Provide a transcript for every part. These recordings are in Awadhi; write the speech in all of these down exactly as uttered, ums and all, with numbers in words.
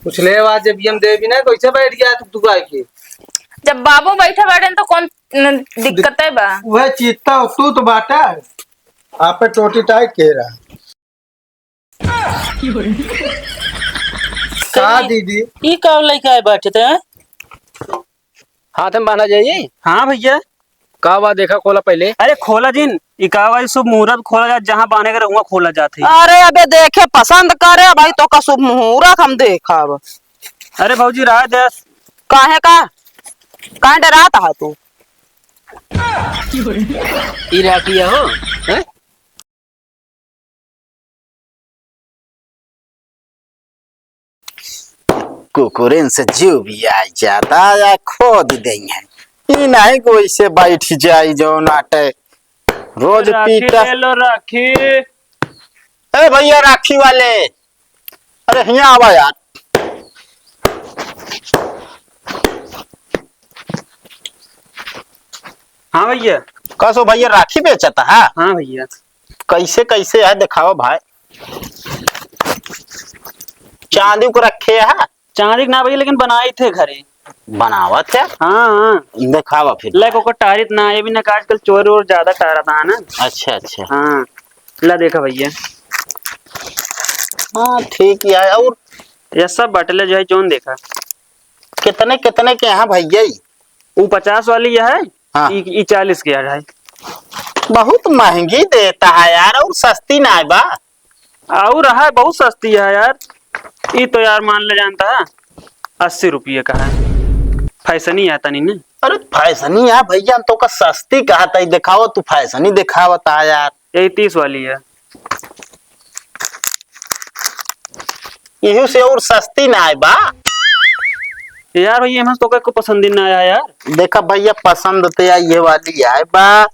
पूछ ले, आज जब हम देवी ना, कैसे बैठ गया तू, तू आके? जब बाबू बैठे बाटेन तो कौन न, दिक्कत है बा? वह चीता तू तो बाटा, आप पे टोटी टाइट के रहा। का दीदी? ई का लइका है बैठे ते, हैं? हाथ में बांधा जाई। हाँ भैया। का बा, देखा, खोला पहले। अरे खोला जिन, ई का बा, ई शुभ मुहूर्त खोला जात, जहाँ बांधे के रहुआ खोला जात है। अरे अबे देखे पसंद करे भाई, तो का शुभ मुहूर्त हम देखब। अरे भौजी, रहा दे। काहे का? काहे डरात हा तू? ई राखी हो, हैं? कुकुरन से जीव भी आ जाता या खोद देई है। ई नहीं कोई से बैठ जाई जौन आटे। रोज राखी पीटा। ले लो राखी। ए भैया राखी वाले, अरे हियाँ आवा यार। हाँ भैया। कसो भैया राखी बेचता है? हाँ भैया। कैसे कैसे है दिखावा भाई। चांदी को रखे है? चांदी के ना भैया, लेकिन बनाई थे घरे। बनावत है? हाँ, हाँ। दिखावा फिर। लाइक ओकर टारित ना, ये भी ना कि आजकल चोर वोर ज्यादा टारत है ना। अच्छा, अच्छा। हाँ, ला देखा भैया। हाँ, ठीक है। और? ये सब बटले जो है, जौन देखा। कितने, कितने के यहाँ भैया ई? ऊ पचास वाली है, हाँ। ई, ई चालीस के है। बहुत महंगी देता है यार, और सस्ती ना बा? और है, बहुत सस्ती है यार। ई तो यार मान ले जानता है, अस्सी रुपये का है। फैशनी है तनी ने। अरे फैशनी है भैया, हम तो का सस्ती कहा था, दिखाओ तू फैशनी दिखावता है यार। यही तीस वाली है। इहू से और सस्ती ना आए बा। यार भैया, हमें तो को पसंद ही ना आया यार। देखा भैया, पसंद तो या ये वाली आए बा।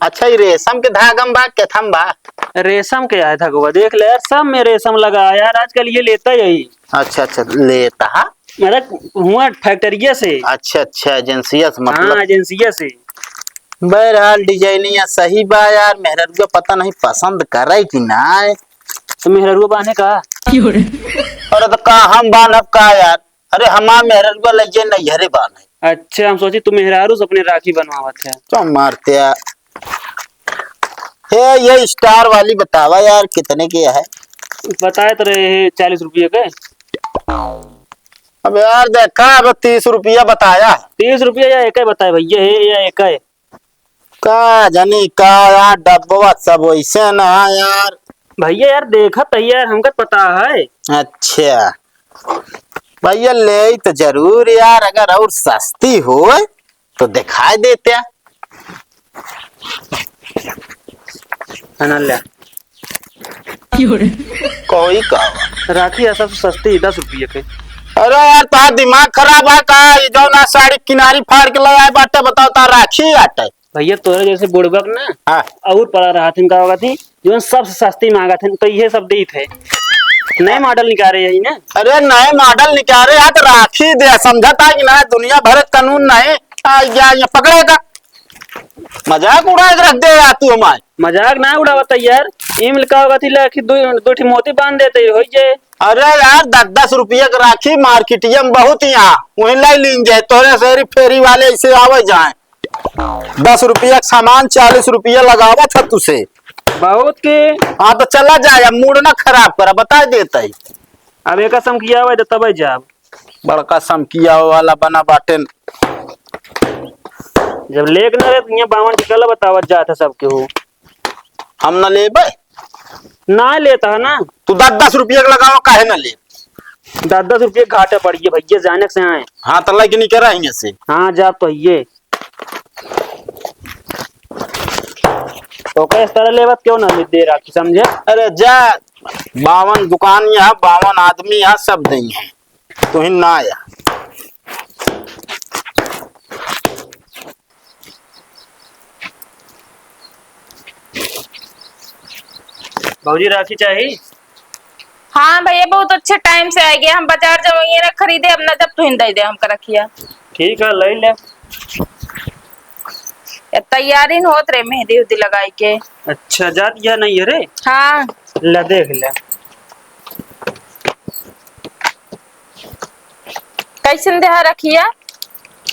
अच्छा, ये रेशम के धागम बा, केथम बा? रेशम के आए धागवा, देख ले यार, सब में रेशम लगा है यार, आजकल ये लेता ही यही। अच्छा, अच्छा, लेता है। मतलब हुआ फैक्ट्रिया से। अच्छा, अच्छा, एजेंसिया से मतलब। हाँ, एजेंसिया से। बहरहाल, डिजाइनिया सही बा यार, मेहररुआ पता नहीं पसंद करे कि ना। तो मेहररुआ बाने का? अरे तो का हम बानब का यार? अरे हमार मेहररुआ लइजे नैहरे बाने। अच्छा, हम सोची तू मेहरारू से अपने राखी बनवावत है। तो मारते यार। हे, ये स्टार वाली बतावा यार, कितने की है? बताए तो रहे हैं चालीस रुपये के। अब यार देखा, अब तीस रुपया बताया। तीस रुपया या एक ही बताए भैया, हे या एक ही। का जानी का यार, डब्बवा सब वैसे ना यार। भैया यार, देखत है यार, हमका पता है। अच्छा भैया, ले तो जरूर यार, अगर और सस्ती होए तो दिखाई देते। है ना, ले। कोई का? राखी है सबसे सस्ती, दस रुपये के। अरे यार, तोहार दिमाग खराब है का? ये जौन आ साड़ी किनारी फाड़ के ले आए बाटे, बताओ, तोहार राखी आटे? भैया, तोहरे जैसे बुड़बक ना, हाँ। और पड़ा रहा थिन, का होगा थी, जौन सबसे सस्ती मांगा थिन, तो ये सब देत है। नए मॉडल निकाले यही ना। अरे, नए मॉडल निकाले यार, तो राखी दे, समझता कि ना, दुनिया भर के कानून नहीं। आ, या, या पकड़ेगा। मजाक उड़ाए के रख दे यार तू हमार। मजाक ना उड़ावत है यार। इम लिखा होगा थी ला कि दो, दो ठी मोती बांध देते हो जे। अरे यार, दस दस रुपया के राखी मार्केटिया में बहुत ही यहाँ, वहीं लाई लीन जाए, तोरे से फेरी वाले ऐसे आवे जाए। दस रुपया के सामान चालीस रुपया लगावत है तुसे। बहुत के। हाँ, तो चला जाए, अब मूड ना खराब करा, बता देता ही। अब एक समकिया आवे तो तबे जाब। बड़का समकिया वाला बना बाटेन। जब लेक ना रहे तो ये बावन टिकला बतावत जात है सबके हो। हम ना लेबे। ना लेता है ना। तू दस दस रुपया के लगावा, काहे ना ले? दस दस रुपया घाटा पड़ गया भैया, जाने से आए। हाँ, तो लेके निकल रही है से। हाँ, जा तो ये। तो का इस तरह लेवत क्यों ना दे राखी, समझे? अरे जा, बावन दुकान यहाँ, बावन आदमी यहाँ, सब देंगे। तू ही ना आया। भौजी, राखी चाही? हाँ भैया, बहुत अच्छे टाइम से आ गया। हम बाजार जब ये ना खरीदे, अब ना जब तुहिन दे दे हमका रखिया। ठीक है, ले ले। ये तैयारी न होत रे, मेहंदी उहंदी लगाई के। अच्छा, जात या नहीं है रे? हाँ। ले देख ले। कैसन देहा रखिया?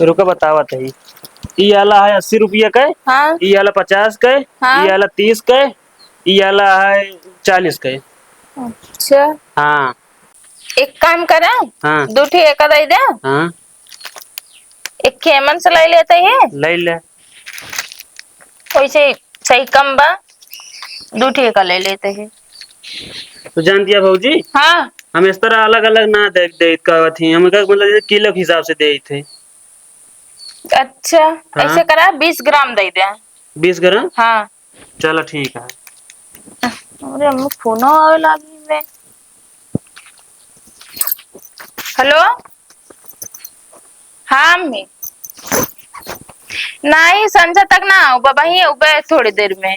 रुका, बतावत है। ई आला है अस्सी रुपया के, हाँ। ई आला पचास के, हाँ। ई आला तीस के, ई आला है चालीस के। अच्छा। हाँ। एक काम करा, हाँ। दू ठे एका दे दे। हाँ। एक खेमन से ले लेते हैं। ले ले। वैसे सही कम बा, दू ठे एका ले लेते हैं। तो जानती है भौजी, हाँ। हम इस तरह अलग-अलग ना दे, दे कहत ही, हम का मतलब जैसे किलो के हिसाब से देइत है। अच्छा, हाँ। ऐसे करा, बीस ग्राम दे दे। बीस ग्राम? हाँ। चलो ठीक है। अरे अम्मा, फोन आवे लागी में। हेलो, हाँ अम्मी। नहीं, संझा तक ना आउब, वहीं उबे थोड़ी देर में।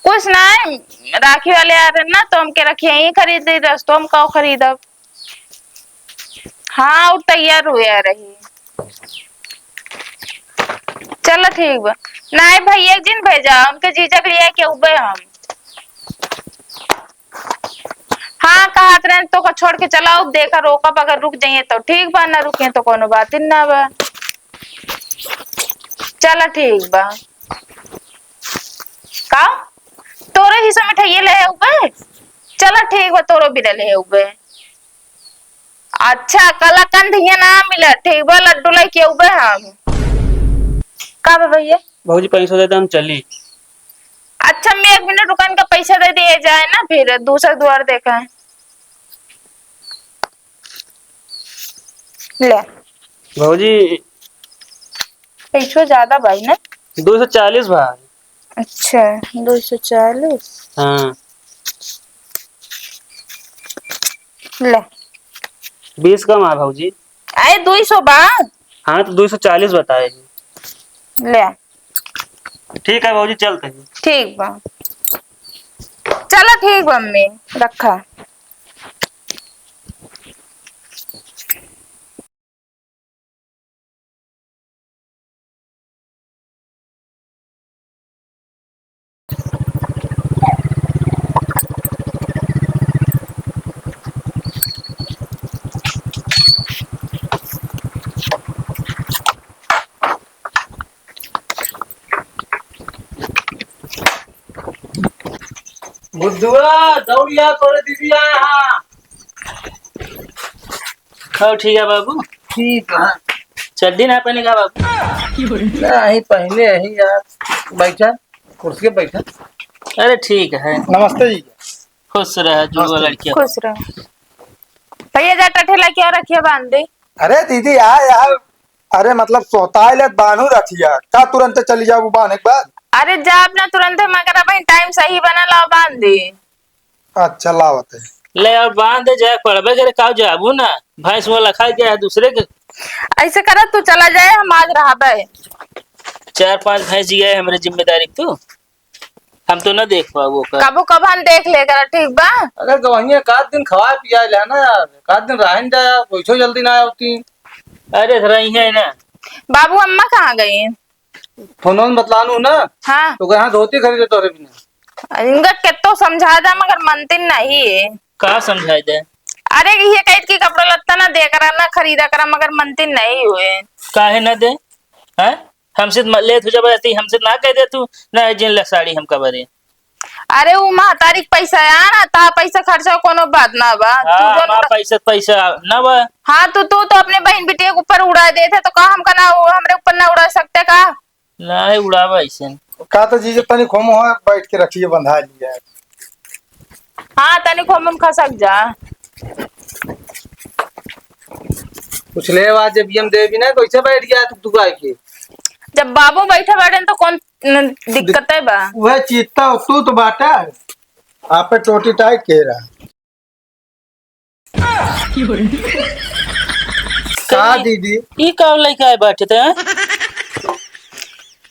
कुछ नहीं, राखी वाले आ रहे ना, तो हमके रखिया ही खरीद दे, रस तो हम का खरीदब। हाँ, और तैयार हुए रही। चलो ठीक बा। नाई भैया जिन भेजा, उनके जीजा के लिए के उबे हम। हाँ, कहत रहे तो का छोड़ के चलाओ, देखा रोकब, अगर रुक जाइए तो ठीक बा, ना रुकिए तो कोनो बात ही ना बा। चलो ठीक बा। का? तोरे हिस्सा मिठाइये ले है उबे? चलो ठीक बा, तोरो भी ले है उबे। अच्छा, कलाकंद हियाँ ना मिले, ठीक बा, लड्डू लेके अउबे हम। का बा भैया? भौजी, पैसा दे दे, हम चली। अच्छा, मैं एक मिनट रुका, इनका पैसा दे दिए जाए ना, फिर दूसरा दुआर देखा है। ले। भौजी। पैसो ज्यादा भाई ना? दो सौ चालीस भाई। अच्छा, दो सौ चालीस। हाँ। ले। बीस कम आ भौजी। आए, दो सौ बा। हाँ, तो दो सौ चालीस बताए। ले। ठीक है भौजी, चलते हैं। ठीक बा। चलो ठीक बा अम्मी, रखा। बुद्धुआ, दौड़िया तोरे दीदी आए हाँ। हाँ, ठीक है बाबू। ठीक है। चड्डी ना पहने का बाबू? नहीं, पहने यही यार। बैठा, कुर्सी पे बैठा। अरे ठीक है। नमस्ते जी। खुश रह, जुड़वा नमस्ते। लड़किया। खुश रह। भैया जा टठेला क्या रखिया बांध दे। अरे दीदी, आ यार, अरे मतलब सोताई ले बान्हू रखिया, का तुरंत चली जाबू बान्हे के बाद? अरे जा अपना तुरंत, मगर अबहीं टाइम सही बना लाओ बांध दे। अच्छा, लावत है। ले और बांध दे, जाए पड़बे करे, का जाबू ना, भैंस वाला खा गया है दूसरे के। ऐसे करा, तू चला जाए, हम आज रहबे। चार पांच भैंस जिया है हमरे जिम्मेदारी के तू, हम तो ना देख पाबो का। कबो कभान देख ले करा, ठीक बा? अरे गवहिया, एक आध दिन खवाए पियाए ले ना यार, एक आध दिन रहन जा यार, बैठो जल्दी ना आवती। अरे रही है ना। बाबू अम्मा कहाँ गई? फोन वोन बतलानू ना। हाँ। तो कहाँ धोती खरीदे तोरे बिना। इनका कित्तो समझा दा मगर मनतिन नहीं है। का समझाई दे? अरे ये कहत कि कपड़ा लत्ता ना दे करा, ना खरीदा करा, मगर मनतिन नहीं हुए। काहे ना दे? हैं? हमसे त म-, लेत हो जबरदस्ती, हमसे ना कह दे तू, ना है जिन ले साड़ी हमका बरे। अरे उ महतारी के पैसा है ना, ता पैसा खर्चा कोनो बात ना बा। तू हाँ, जोन हमार पैसा, पैसा ना बा। हाँ, तो तू तो अपने बहन बिटिया के ऊपर उड़ा देत है, तो का हमका ना, वो हमरे ऊपर ना उड़ा सकते का? नाही उड़ावा ऐसे। का तो जीजे तनी खोमो है, बैठ के रखिए, बंधा लिया है। हाँ, तनी खोमन खसक जा। कुछ ले आज जब हम देवी ना, कैसे बैठ गया तू, तू गाय के? जब बाबू बैठे बैठे तो कौन न, दिक्कत है बा? वह चीता तू तो बाटा है। आप पे टोटी टाइट के रहा। का दीदी? ई का लइका है बाटे त?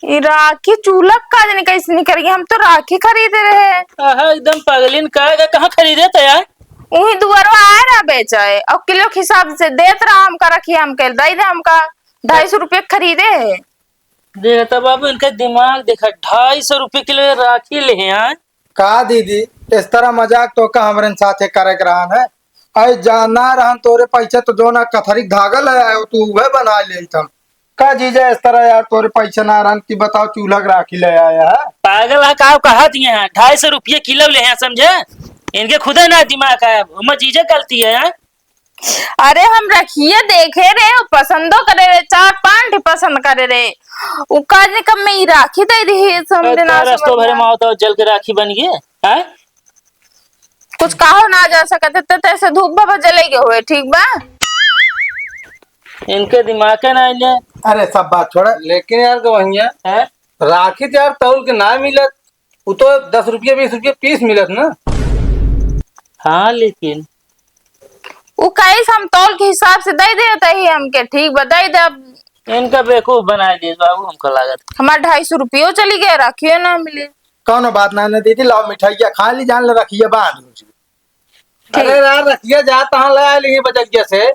ई राखी चूल्हा का जाने कैसे निकल गई, हम तो राखी खरीदे रहे। आहा, एकदम पगलिन का, का, कहाँ खरीदे त यार? उही दुआरवा आए रहा बेचाए, और किलो के हिसाब से देत रहा हमका, रखिए हमके, दे दे हमका, ढाई सौ रुपये खरीदे है। देख त बाबू, इनका दिमाग देखा, ढाई सौ रुपये किलो राखी ले हैं यार। का दीदी, इस तरह मजाक तो का हमरे साथे करे के रहन है? अरे जाना रहन तोरे पैसा तो जो ना कथरी धागा ले आयो तू वह बना ले हम। का जीजा इस तरह यार तोरे पैसा ना रहन कि बताओ चूल्हा के राखी ले आया है। पागल है का, कहा दिए हैं ढाई सौ रुपये किलो ले हैं समझे। इनके खुदे ना दिमाग है, हमर जीजा गलती है। अरे हम रखिए देखे रहे, पसंदो करे रहे, चार पांच ठे पसंद करे रहे। उ काज ने कब में ई राखी दे रही है, समझे ना रस्तो भरे में आवता जल के राखी बन गए। हैं? कुछ कहो ना जा सकत है, तो तैसे धूप बाबा जले के हुए, ठीक बा? इनके दिमाग के ना आइले। अरे सब बात छोड़ा, लेकिन यार गवहिया, हैं? राखी तो यार तौल के ना मिलत, वो तो दस रुपये बीस रुपये पीस मिलत ना। हाँ लेकिन वो कैसे हम तौल के हिसाब से दे देते ही हमके, ठीक बा, दे दे। इनका बेवकूफ बना दिए बाबू, हमको लागत। हमार ढाई सौ रुपयो चली गए, राखियो ना मिले। कौनो बात ना, ना दीदी, लाओ मिठाइया खा ली, जान ले रखिए बांध लो जी। ठीक। अरे यार, रखिए जा, तहाँ ले आए लेंगे बजरिया से,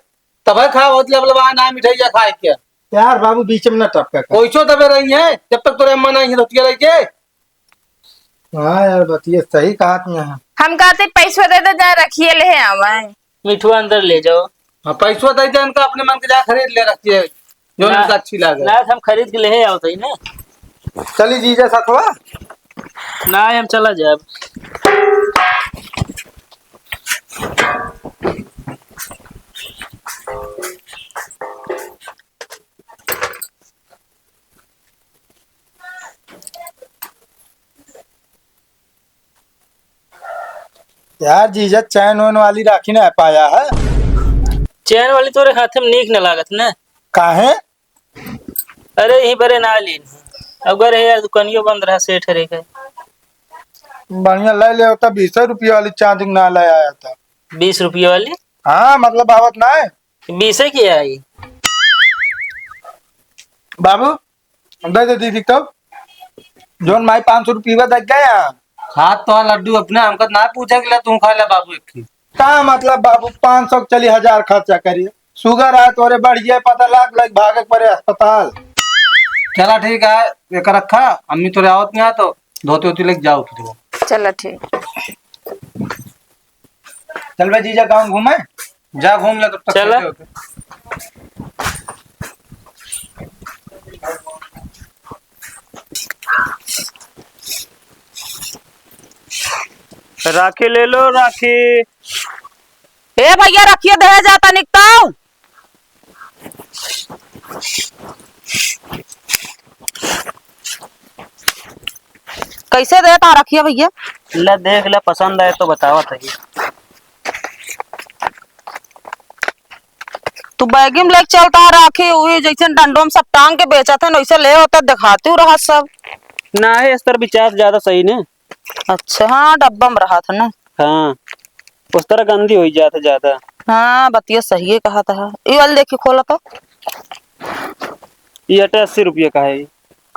तब है खा, बहुत लबलबा ना मिठाइया खाए के। यार बाबू, बीच में ना टपका कर। कोई सो दबे रही है, जब तक तोरे अम्मा नहीं है, धोतिया लेके। हाँ यार, बतिया सही कहा तुमने। हम कहते पैसवा दे दे, जा रखिए ले आवे। मिठुआ अंदर ले जाओ। हाँ, पैसवा दे दे इनका, अपने मन के जा खरीद ले रखिए, जो ना, इनका अच्छी लागे। ना, हम खरीद के ले आओ तो ही ना। चली जीजा सथवा। ना, हम चला जाब। यार जीजा, चैन वैन वाली राखी ना पाया है। चैन वाली तोरे हाथे में नीक न लागत न। काहे? अरे यही बरे ना लीन, अगर है यार दुकानियो बंद रहा सेठ रे के। बढ़िया ले ले होता, बीस रुपया वाली चांदी ना ले आया था। बीस रुपया वाली? हाँ, मतलब आवत ना है। बीसे के आई। बाबू, दे दे दीदी तब। जोन माई पाँच सौ रुपया दे गया। खा तो लड्डू अपने, हमका ना पूछे के ला, तू खा ले बाबू एक ही। का मतलब बाबू, पाँच सौ के चली, हजार खर्चा करिए। शुगर है तोरे बढ़िया, पता लाग लग भागे पड़े अस्पताल। चला ठीक है, एक रखा, अम्मी तोरे आवत नहीं आ तो धोती होती लेके जाओ फिर। चला ठीक। चल बे जीजा, गाँव घूमे। जा घूम ले तब तक चला। खेते होते। राखी ले लो, राखी। ए भैया, रखिए दे जाता निकताऊ। कैसे देता रखिया भैया? ले देख ले, पसंद आए तो बतावत है। तू बैगी में लेके चलता राखी, वही जैसे डंडों में सब टांग के बेचत है, वैसे ले होता दिखाती हूँ रहा सब। ना है, इस तरह विचार ज्यादा सही ने। अच्छा, हाँ, डब्बा में रहा था ना। हाँ, उस तरह गंदी हो जात है ज्यादा। हाँ, बतिया सही है कहा था। ये वाली देखी, खोला तो। ये अटे अस्सी रुपये का है।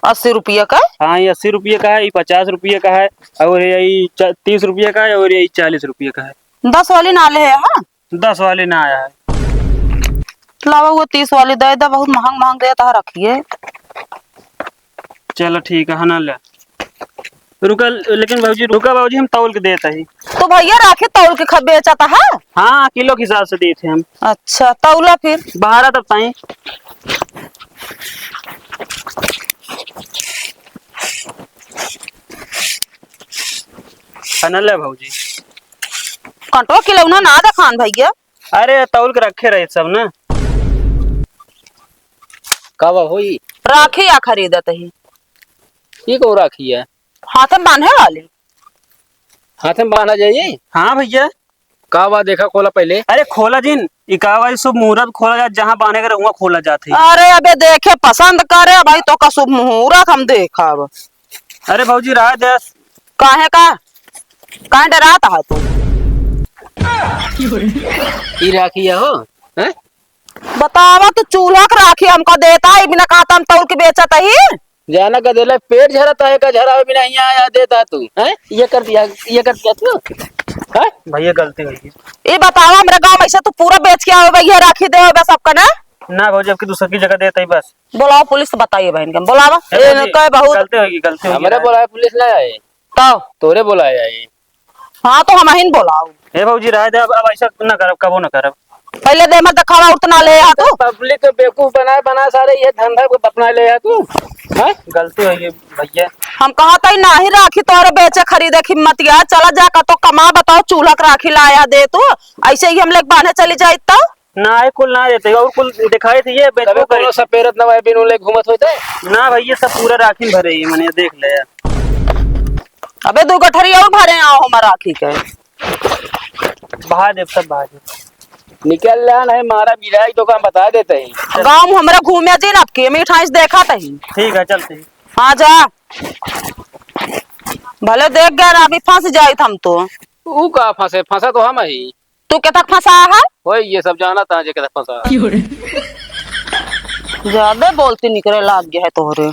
अस्सी रुपये का? हाँ, ये अस्सी रुपये का है, ये पचास रुपये का है, और ये चा-, तीस रुपये का है, और ये चालीस रुपये का है। दस वाली ना ले है, हाँ? दस वाली ना आया है। लावा, वो तीस वाली दे दे, बहुत महंग महंग देता रखिए। चलो ठीक है, है ना, ले। रुका, लेकिन बाबूजी, रुका बाबूजी, हम तौल के देत हई। तो भैया, राखे तौल के ख-, बेचत है? हाँ, किलो के हिसाब से देत है हम। अच्छा, तौला फिर। बाहर तब ताई। है ना, ले भौजी। कंटो किलौना ना देखान भैया। अरे, तौल के रखे रहे सब ना। का बा होई? राखी या खरीदत ही। ई कौन राखी है? हाथ में बांधे वाली। हाथ में बांधा जाई? हाँ भैया। का बा, देखा, खोला पहले। अरे खोला जिन, ई का बा, शुभ मुहूर्त खोला जात, जहाँ बांधे के रहुआ खोला जात है। अरे अबे देखे पसंद करे भाई, तो का शुभ मुहूर्त हम देखब। अरे भौजी, रहा दे। काहे का? काहे डरात हा तू? ई राखी है हो, हैं? बतावा, तू चूल्हा के राखी हमको देता है, बिना कहता हम तौल के बेचत ही। जाना का देला, पेट झरत है का झरावे बिना हियाँ आया देता तू, हैं? ये कर दिया, ये कर दिया तू, हैं? भैया, गलती हो गई। ये बतावा, हमरा गाँव में से तू पूरा बेच के आवे, भैया, राखी दे बस सबका ना। ना भौजी, अब की दूसर की जगह देता ही बस। बोलावा पुलिस से, बताइए बहन के, बोलावा। ए ए, भौजी, कहे बहुत गलती होगी, गलती होगी। हमरे बोलाए पुलिस ना आए। तो? तोरे बोलाए आए। हाँ, तो हमहिन बोलाओ। हे भौजी, रहे दे, अब, अब ऐसा न करब, कबो न करब। पहले दे मत दिखावा, उतना ले आ तू। पब्लिक के बेवकूफ बनाए, बनाए सारे ये धंधा को अपना ले आ तू। हैं? गलती हो गई भैया। हम कहा तई नाही राखी तोरे बेचे खरीदे की हिम्मत या, चला जा का तो कमा, बताओ चूल्हा के राखी लाया दे तू, ऐसे ही हम लेके बांधे चली जाई तो। ना, ये कुल ना देते, और कुल दिखाई थी, ये बेचबो तबे करे। कोनो सपेरत नवाई बिनु ले घूमत होते। ना भाई, ये सब पूरा राखी भरे ही, मने देख ले यार। अबे दो गठरी और भरे आओ हमार राखी के। बहा देब, सब बहा देब। निकल ला, नहीं मारा बिलाई तो काम बता देते हैं। गाँव में हमरा घूमे जी ना, अब के मिठाई से देखा तही। ठीक है, चलते हैं। हाँ जा, भले देख गए ना, अभी फंस जाइत हम तो। तू का फंसे, फंसा तो हम ही। तू के तक फंसा है? ओए, ये सब जाना था जे के तक फंसा। ज्यादा बोलती निकले लाग गया है तोहरे।